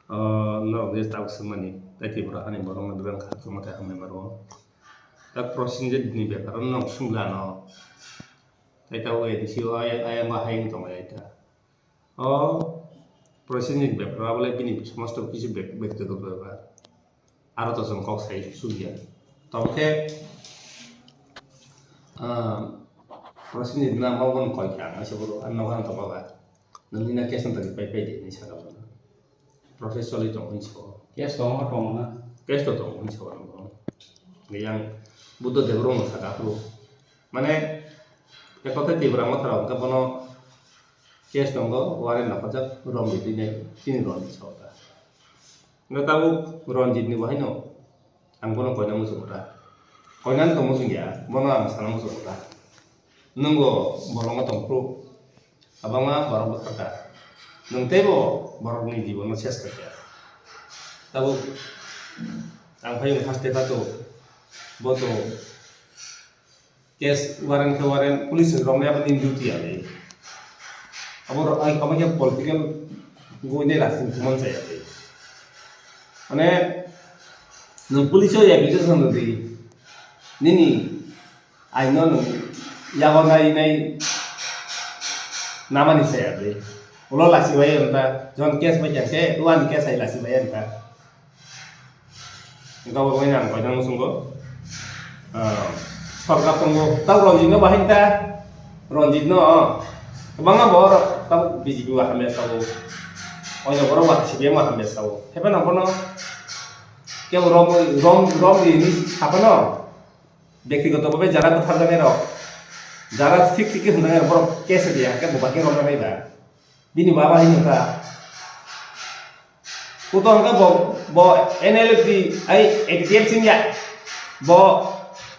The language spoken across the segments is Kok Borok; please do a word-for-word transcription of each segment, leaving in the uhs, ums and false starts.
O norok je tabuk swngmani, tei Tripura hani borokno bebak kha tongma tei hambai maro. Tak Prosenjit ni bepar no norok swngla no. Tei tabuk A D C o ai-, ayang o hai wng tongo ai ta. O Prosenjit ni bepar o abole bini somosto kisu bek-, bektigoto bepar. Aro to chwng kok sai sukya. Tamo khe, ah, Prosenjit na mabon koi kha, ang asa boro, ang nogo ang tongma ba. Nangni na case no tadi pai pai di, hinwi saka bono. Process choli tongo hinwi saka o. Case tongo, tongo na? Case to tongo hinwi saka o. Yang Buddha Debrong no saka phuru. Mane, ekotha Tipra Motha rok wngkha bono case tongo, warrant naphajak, Ronjit hinwi, chini Ronjit saka. Wngkha tabuk Ronjit ni bo haino. Ang bono koina muchungo ta. Koinani tong muchung ya, bono ang sana muchungo ta. Nwng bo bolongo tong phuru, kwbangma borok bwthar kha. Nwng teibo borokni jibono ses kha khe. Tabuk ang phai haste kha to, bo to case warrant khe warrant, police rok nai aboni duty ya le. Abo rok ai, abo khe political goi nai rajniti man cha ya le. Mane, nwng police o application rwdi, nini aino nwng yago nai nai namani cha ya le. Ulo lasi bai ang ta, jon case bai khe, uan case ai lasi bai ang ta. Gabor bai nang koinang muchungo. Ah, sorkar tongo. Tau Ronjit no bahai ta. Ronjit no, ah. Kwbangma borok tau B J P wa hamya sao. Oino borok wa C P M wa hamya sao. Hepe nang bono. Kebo rom, rom, rom di ni sapa no. Bektigoto bhabe jara bwtharjaknai rok. Jara thik thik khe hwnjaknai rok borok case diya, kebo bahai rom nai ba. Bini baba hino ta. Kuto hwnkhe bo, bo N L F T ai A T T F singya. Bo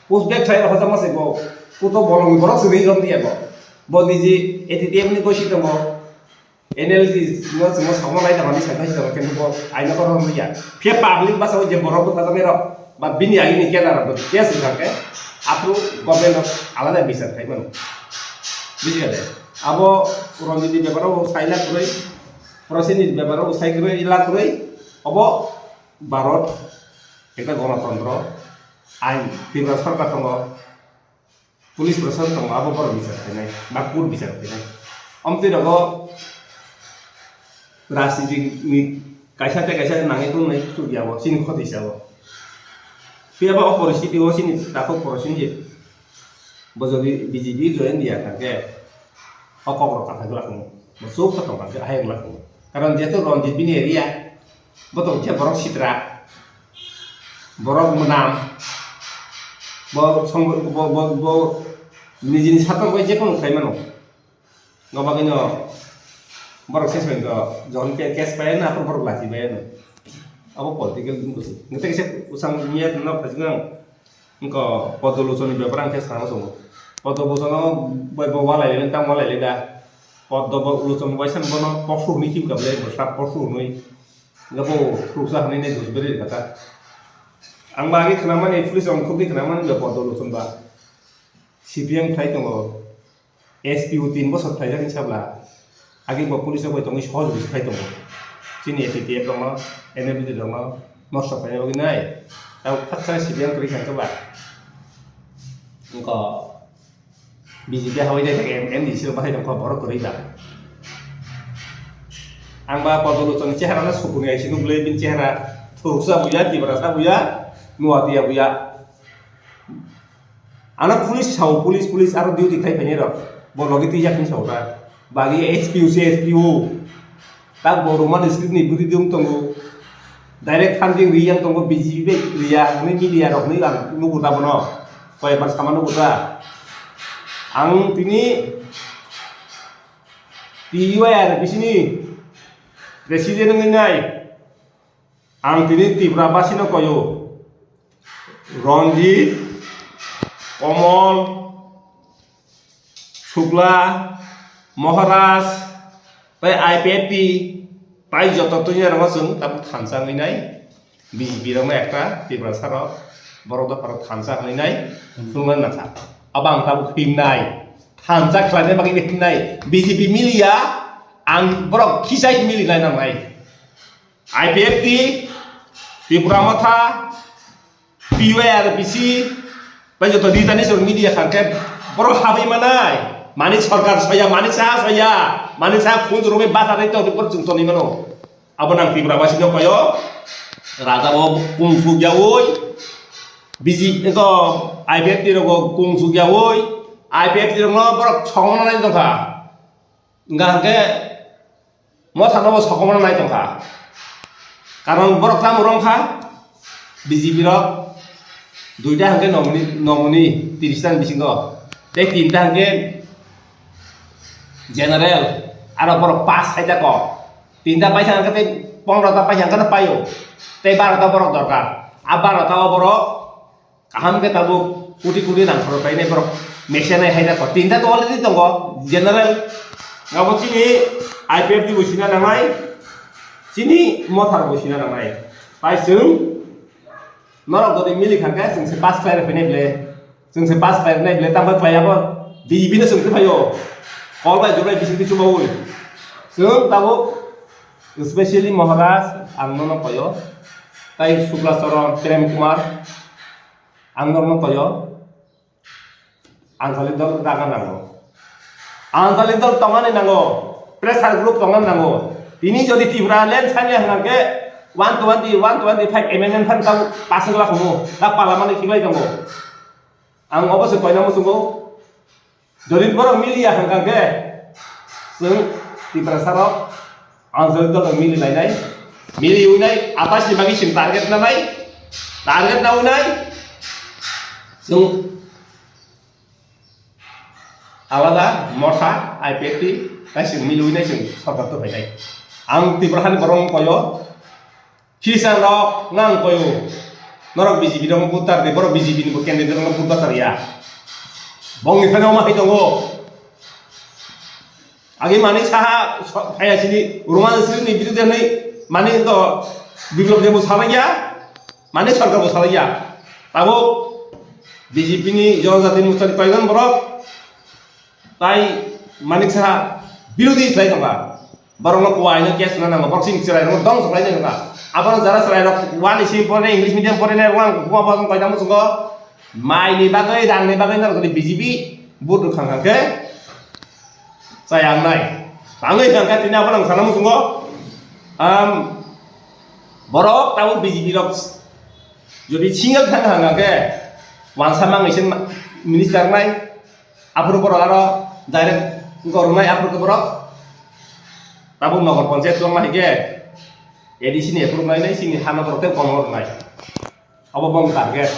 push back khlai rokha jama se bo. Kuto bolongni borok se ri rom diya bo. Bo niji A T T F ni gosi tongo. N L T no chwngno sakno nai tongmani sakno si tongo, kintu bo aino korom ya. Phiya public basa o je borok bwtha jani rok ba bini agini kedar rok case wngkha khe aphuru government rok alada bichar khai mano. Bujiya de? Abo Ronjit ni beparo bo sai la kwrwi, Prosenjit ni beparo bo sai kwrwi, ila kwrwi, obo Bharat ekta gonotantro, ain, Tripura sorkar tongo, police proshashan tongo, abo borok bichar khainai, ba court bichar khainai. Omtwi rogo rajniti ni kaisa tei kaisa nangwi tongnai chukya bo, chini khoti sabo. Phiya ba o poristiti o chini takhuk Prosenjit. Bo jodi B J P join diya thangkhe, o kokrok kathai glak wngo. Bo chuk khe tongkha khe ahai glak wngo. Karon jehetu Ronjit bini area, bo tongkhe borok sitra, borok mwnam, bo song-, bo, bo, bo nijini satok bai jekono khlai mano. Gobagwino borok ses bai do, jon ke-, case pai na, aphuru borok lachi bai no. Abo political din kusi. Ngete kisa usang miya na phajingang. Engko Poddo Luchon ni bepar ang khe sana muchungo. Poddo Luchon no bai bo walai le, tang walai le da. Poddo bo Luchon bai san bono posu hwnwi khim kable, bo sap posu hwnwi. Engko bo thuksa hwnwi ne dusberi kata. Ang ba agi khna mani, police rok khukdi khna mani ba Poddo Luchon ba. C P M khlai tongo. S P O tin bosor khlaijak hinwi sabla, agi bo police rok bai tongwi sohojogita khai tongo. Chini A T T F rokno, N L F T rokno nosto khlaina bagwi nai. Tabuk khaksa C P M kwrwi kha khe ba. Engko B J P habai nai thangkhe M D C rok bahai tongkha borok kwrwi ba. Ang ba Poddo Luchon ni chehara no sukuni hai si nukle, bini chehara thuruksa buya, Tiprasa buya, Nuatia buya. Ano police sao, police, police aro duty khai phainai rok. Bo logi twijak hinwi sao ta. Bagi S P O se S P O. Tak bo Roman script ni bwrwi dum tongo. Direct funding ri yang tongo B J P bai ri ya, hwnwi media rok hwnwi ang nugo ta bono. Koi bar sama nugo ta. Ang tini T U I R bisini president wngwi nai. Ang tini Tripura basino koyo, Ranjit, Komol, Shukla, Maharaj, tei I P F T, tei joto tungya rokno chwng tabuk thansa wngwi nai, B J P rokno ekta Tiprasa rok, borok dopha rok thansa wngwi nai, phunuknani nakha. Abo ang tabuk himnai, thansa khlaina bagwi himnai, B J P miliya, ang borok kisa mili nai nangnai. I P F T, Tripura Motha, P Y R P C, bai joto di tani sor media khan khe borok habwi manai. Mani sarkar soya, mani sa soya, mani sa khunju rwgwi basa tei tongwi borok chwng tonwi mano. Abo nang Tripura basi no koyo, raja bo kung suk yawi, B J P ko I P F T rok kung suk yawi, I P F T rok no borok songmana nai tongkha. Hingkha hingkhe Motha no bo sokomorna nai tongkha. Karon borok tamo rwngkha B J P rok duita hingkhe nomoni, nomoni tiris ta ni bisingo. Tei tinta hingkhe general, aro borok pass khai ta kok. Tinta paisa hingkhe tei pondro ta paisa hingkhe no paio. Tei baro ta borok dorkar. A baro ta o borok kaham khe tabuk koti koti rang khorok khlainai borok mechanic hai da kho. Tinta to already tongo, general. Abo chini I P F T bo sina nangnai, chini Motha rok bo sina nangnai. Tai chwng norok jodi mili kha khe chwng se pass khlai rw phainai ble, chwng se pass khlai rwnai ble, tamo khlai abo B J P no chwng se phaio. Kol bai jor bai bising twi chubaui. Chwng tabuk specially Maharaj ang nono koyo, tai Sukla Charan, Prem Kumar, ang norokno koyo, Anchalik dol raga nango. Anchalik dol tongani nango. Pressure group tongna nango. Tini jodi Tripura land sani hwnka khe one twenty, one twenty-five amendment phan tamo pass wngla khumu. Ta parliament ni khiklai tongo. Ang obo se koina muchungo. Jodi borok miliya hwnka khe, chwng Tiprasa rok Anchalik dol rok mili lainai, mili winai apash ni bagwi chwng target nanai, target na winai chwng alada Motha I P F T tai chwng mili winai chwng sorkar tubui nai. Ang Tripura hani borok wng koyo, Christian rok nang koyo. Norok B J P rok butar de, borok B J P ni bo candidate rok butar ya. Bongni phano ma hai tongo. Agi mani saha so-, phaya sini Roman sini ni birude ni mani to Biplop Deb bo salai ya. Mani sarkar bo salai ya. Tabo B J P ni Jonojati Morcha ni koijon borok tai Manik Saha birodhi khlai tongkha. Borokno kuaino case wngna nango, borok chini chwrairokno dongso khlai tongkha. Abono jara chwrairok one simi pore, English medium pore nai rwng kuwa bosong koita muchungo maini bagwi, rangni bagwi norok jodi B J P vote rwkha hwnkha khe chaya wngnai. Tangwi hwnkha khe tini abono ang sana muchungo, am, borok tabuk B J P rok jodi single thangkha hwnkha khe wansa mangwi se minister wngnai. Aphuru borok aro direct wngkha rwnai, aphuru khe borok tabuk nogor panchayat wngma hai khe A D C ni approve nai nai chini hano borok tei komo rwnai. Abo bong target.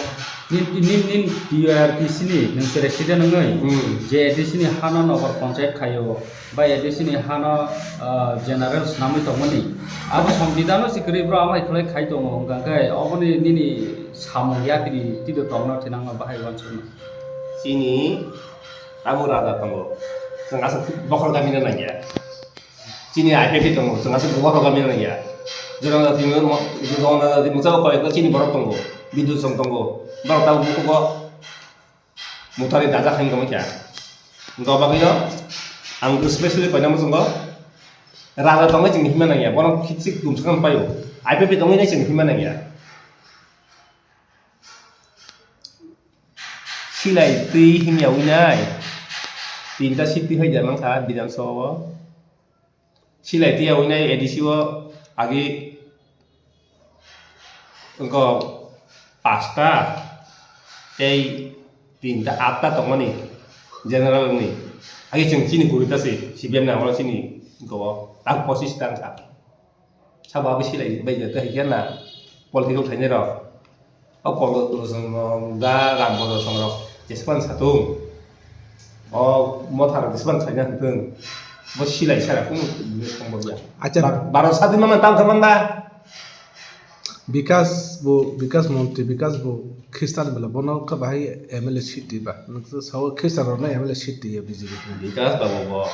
Nin, nin, nin T R P C ni nwng president wngwi Hmm. je A D C ni hano nogor panchayat khaio, bai A D C ni hano, ah, general swnamwi tongmani. Abo songbidan no si kwrwi bro amai khlai khai tongo, hwnkha khe oboni nini samung yakri twido tongna thinangma bahai uansukma. Chini tabuk raja tongo. Chwng aswk bokhor kami no nangya. Chini I P F T tongo, chwng aswk bokhor kami no nangya. Jonojati mo-, jonojati mwchao koi chini borok tongo. Bidusong tongo. Borok tabuk bukugo mutari dajak hai tongkha. Wngkha bagwino ang specially koina muchungo raja tongwi chwng himna nangya. Bono khitsik tumsukha paio. I P F T tongwi nai chwng himna nangya. Silai twi himya winai tinta seat twi hai da mankha Bidhan Sabha o. Silai twi ya winai A D C o agi wngkha pasta tei tinta atta tongmani general ni. Agi chwng chini kurita se C P M ni amolo chini wngkha o tak pochis ta wngkha. Sabo abo silai bai jata hai khe na political khainai rok. O political rok da Ram Bhadrachong rok jespan satung. O Motha rok jespan khaina hwntwng. Bo silai sara kunu business tong bo ya. Acha. Bar-, baro sadi mama tam khaman da. Bikas bo, Bikas Montri, Bikas bo Khristan bela bono kha bahai M L A seat di ba. Nwk sao Khristan rok na M L A seat di ya B J P. Bikas babu bo.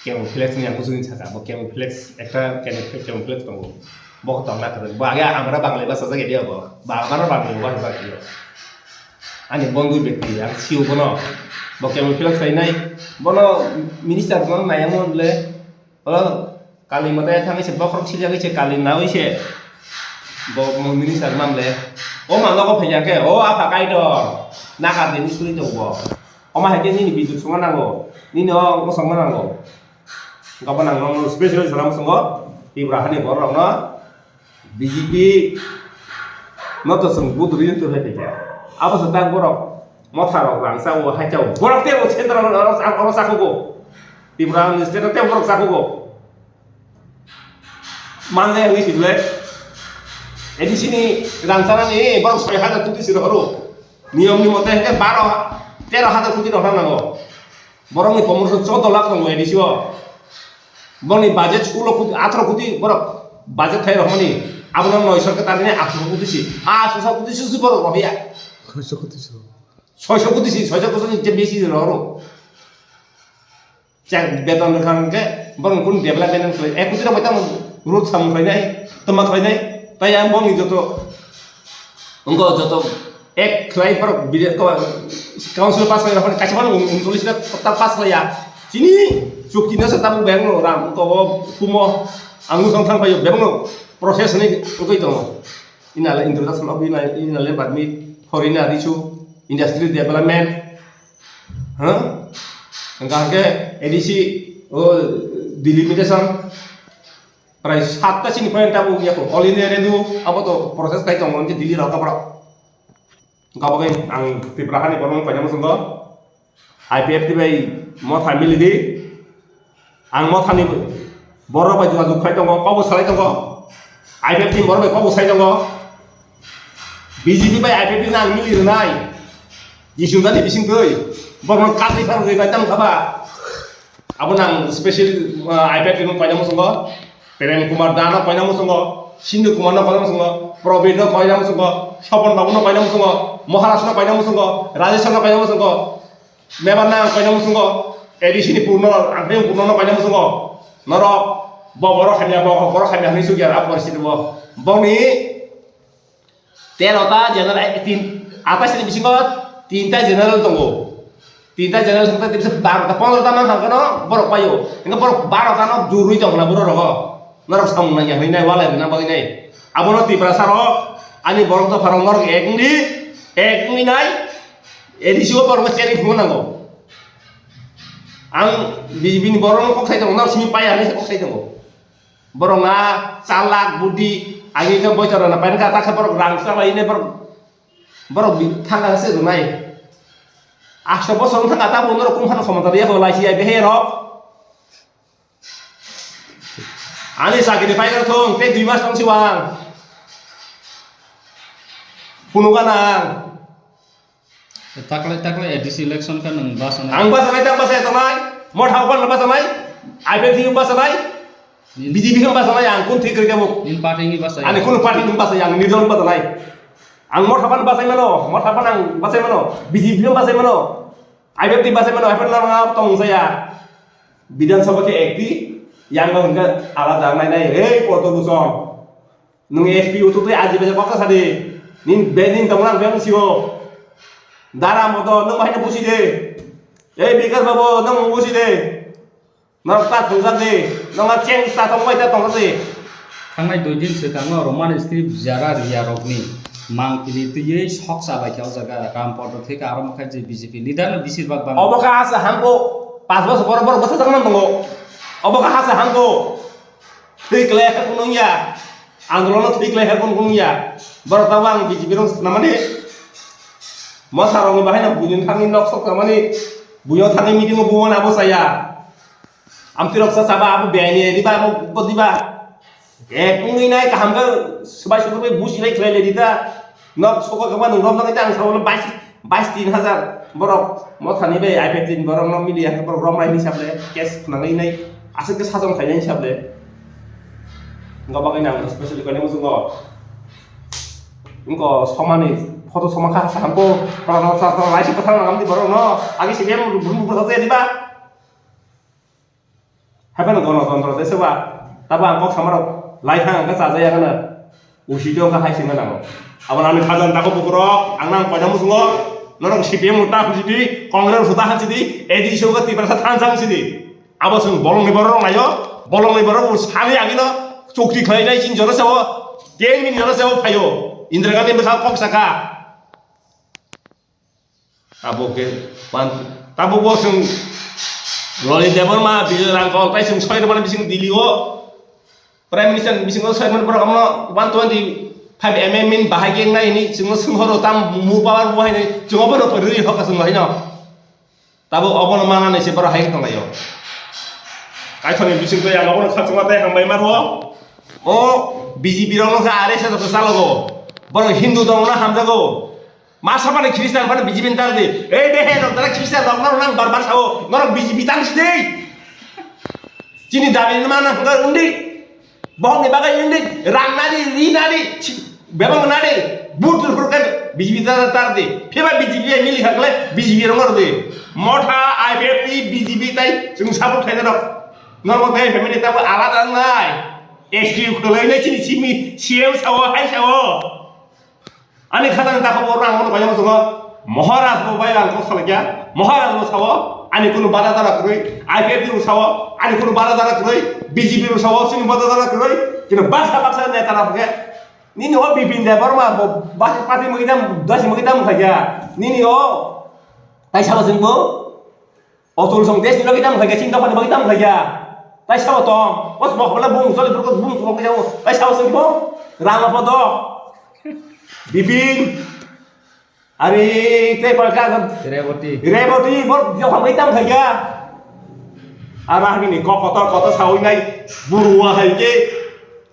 Camouflage ni ang kusuni saka, bo camouflage, ekta camouflage, camouflage tongo. Bo tongna kwrwi. Bo age amra Banglai basa jagwi diya bo. Ba amra Banglai basa jagwi diya. Ani bondhu bekti, ang siyo bono. Bo camouflage sai nai. Bono minister bono nai amo le. Bono Kali mwtai thangwi se bokhorok sijakgwi se kali nawi se bo mondini sak mamle. O ma nogo phaiya khe, o apha Kaitor, naka tini suri tongo. Omo hai khe nini biduk songna nango, nini o wng songna nango. Gabon ang nono special sana musungo, Tripura hani borok no B J P no to chwng vote ri to hai khe. Abo se tak borok motha rok rang sa o hai cha o. Borok te o central oro sa, oro sa khugo. Tripura ni state te borok sa khugo. Mangja yang isi le. A D C ni rang sana ni borok soi hajar koti siro horo. Niyom ni mote hingke baro, tero hajar koti rok rang nango. Borokni promotion choudo lakh tongo A D C o. Boni budget sulo koti, atharoh koti borok budget khai rokmani. Abono noi sorkar tanini atharoh koti si. Atharoh koti si borok rohya. Soiso koti si. Soiso koti si, soiso koti ni je besi roro. Chak beton rwkha hwnkhe borok kunu development wng khlai. Ek koti rok bai tamo road samung khlainai, twma khlainai. Tai ang bongni joto wngkha joto ek khlai borok bidya ko council pass khlai rok kaisa phano uncholish ta pass khlaiya. Chini chukti no sa tabuk bebak no ram ko o humo ang nusang thang phaio bebak no process ni wngwi tongo. Inale introduction of inale badmi foreign issue, industry development, ha? Hingke A D C o delimitation prai satta sini point abo ya ko all India radio abo to process kai tongo je Delhi rok abro. Gabo ke ang Tripura hani borok paina musungo I P F T bai motha mili di. Ang mothani borok bai jogajog khai tongo, kokbo salai tongo. I P F T ni borok bai kokbo sai tongo. B J P bai I P F T no ang mili rwnai. Jisung jani bising twi. Borokno kagri phang rwnai tamo kha ba. Abo nang special, uh, I P F T no paina musungo. Prem Kumar Da no paina musungo. Sindhu Kumar no paina musungo. Probin no paina musungo. Sopon Babu no paina musungo. Maharaj no paina musungo. Rajesh no paina musungo. Mebar nang ang koina musungo, A D C ni purno, ang khe purno no koina musungo. Norok, bo borok hamya, bo borok hamya hwnwi sugya, abo borok sini bo. Boni tero ta general, eh, tin, atais ni bisingo tinta general tongo. Tinta general sangta tibisa baro ta, pondro ta mang khangkano borok paio. Engkhe borok baro ta no jurwi tongna borok rogo. Norok samung nangya hwnwi nai, walai rwna bagwi nai. Abono Tiprasa rok, ani borok dopha rok norok ek wngdi, ek wngwi nai. A D C o borokno cherwi phunukna nango. Ang B J P ni borokno kok sai tongo, nang simi paiya hinwi se kok sai tongo. Borok na chalak budi, agi khe boitor rwna paina kha, ta khe borok rang chalai hinwi borok, borok bi-, thangka se rwnai. Asto bosor wng thangka, tabuk norok kung phano khomota rwya kho, laisi ya behe rok. Ani chakri paikar thung, tei dui mas tong si wang. Phunukha nang. Taklai, taklai A D C election khe nwng bus anai. Ang bus anai, tang bus anai tongnai. Motha opan bus anai. I P F T bus anai. Nin- B J P khe bus anai, ang kun thik kri kebo. Nin party ni bus anai. Ani kun party ni bus anai, ang nidol bus anai. Ang motha pan bus anai mano, motha pan ang bus anai mano. B J P khe bus anai mano. I P F T bus anai mano, I P F T lang tong saya. Bidhan Sabha khe ekti, yang hwnka alada nai nai, hey, Padma Bhushan. Nwng S P utuk tei aji baja kok sadi. Nin be nin tonglang beng sio. Dara modo nwng bahai no busi de. Ei Bikas babu nwng busi de. Norok ta thungjak de. Nwng a cheng ta tong bai ta tong de. Thangnai dui din swkango Roman script jara riya rokni mang kili twiwi sok cha bai kha o jaga Ram Podro theka aro mokhe je B J P leader no bisir bak bang. Obo kha asa hangko pas bosor borok borok bwsa jakna tongo. Obo kha asa hangko. Thwi klai khe kunu wngya. Andolon no thwi klai khe kunu wngya. Borok tabang B J P rok swnamani. Mosa rokni bahai no buini thangwi nok sok tangmani. Buino thangwi meeting o bumani abo saya. Amtwi rok sa saba abo biyai ni diba abo bo diba. Ek wngwi nai kaham khe swbai swbai busi lai khlai lai dita. Nok soko khe ma nwng rom nang ang sabo bais. Bais tin hajar borok mothani bai I P F T ni borok no media khe borok rom rai hisab le case khwnangwi nai aswk khe sajom khainai hisab le. Wngkha bagwi nang specially koinai muchungo. Wngkha somani photo soma kha sa hamko. Rok rok sa sa lai se pathang nang amdi borok no. Agi se bem brum brum sa diba. Hapheno gonotontro tei soba, tabo ang kok samarok lai thang ang khe chajaya gana. Usi tei wngkha hai singna nango. Abo nani khajan tako bukurok, ang nang koina musungo, norok C P M uta hujidi, Congress uta hujidi, A D C uga Tiprasa thansa hujidi. Abo sung bolong ni borok nayo, Bolongni borok bo sani agino chukri khlainai chini jora sao, kengni jora sao phaio. Indira Gandhi bwkha kok saka. Abo ke pan, tabuk bo chwng Lolin Debbarma, Bijoy Rangkol, tai chwng soi rwmani bising Delhi o Prime Minister ni bisingo soi rwmani borok amno one twenty five M M in bahai khe wngnai hini chwngno swng horo tam mu power mu hai nai chwng obo rw rwi hokha chwng haino. Tabuk obono manani se borok hai tonglaio. Kaithoni bising twi ang obono khachukma tei hambai ma rwo. O B J P rokno khe R S S rok chalogo. Borok Hindu tongna hamjago. Ma sabani Christian phano B J P ni tar di. Ei de he rok dara Christian rok norok nang bar bar sao. Norok B J P tang si dei. Chini dabi ni mana hwnga wngdi. Bohok ni bagwi wngdi. Rang nadi, ri nadi. Bebak nadi. But ruk kan B J P tar tar di. Phiba B J P ai mili hakle B J P rong di. Motha I P F T B J P tai chwng support khaina rok. Norok tai family tabo alada nai. S T U khwlai nai chini simi C M sao hai sao. Ani khatani takhuk bo rang mano kaisa muchungo Maharaj bo bai ang kok salai kya. Maharaj bo sao ani kunu bada dara kwrwi, I P F T bo sao ani kunu bada dara kwrwi, B J P bo sao chini bada dara kwrwi. Kino baksa baksa neta rok khe nini o Bipin Debbarma bo basi pati magi dam dasi magi dam kha kya. Nini o tai sabo chwng bo Otul song desh ni bagwi tamo khaikha, chini dophani bagwi tamo khaikha. Tai sabo tong, o sabo hobla bung, joli burkot bung, bung khaikha, tai sabo song bung, Rama Podo, Bipin, ari tei koi ka Reboti. Reboti, bor dophani bagwi tamo khaikha. Ama hini kok kotor kotor sawi nai, burwa haike,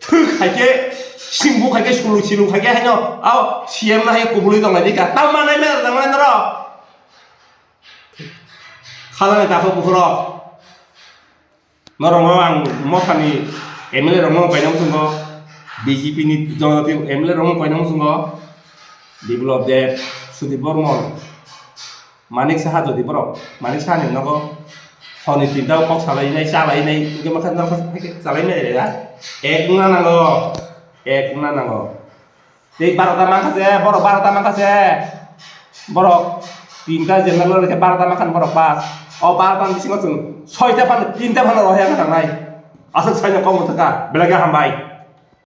thuk haike, simbu haike, sulu silu haike haino, ao C M na haike kubului tong lai dika. Tamo manai mera tamo manai noro. Khalani takhuk bukhurok. Norokno ang mothani M L A rokno paina muchungo, B J P ni jonojati M L A rokno paina muchungo, Biplop Deb, Sudip Bormon, Manik Saha jodi borok, Manik Saha ni nogo honi tinta kok salainai, chalainai, hingke makha norok chalainai re ya. Ek wngna nango, ek wngna nango. Tei barota mankha se, borok barota mankha se. Borok tinta general rikhe barota mankha borok pass. O barota ni bisingo chwng soita phano tinta phano rohorya wngkha nangnai. Aswk saino kok mwthangkha, belai khe hambai.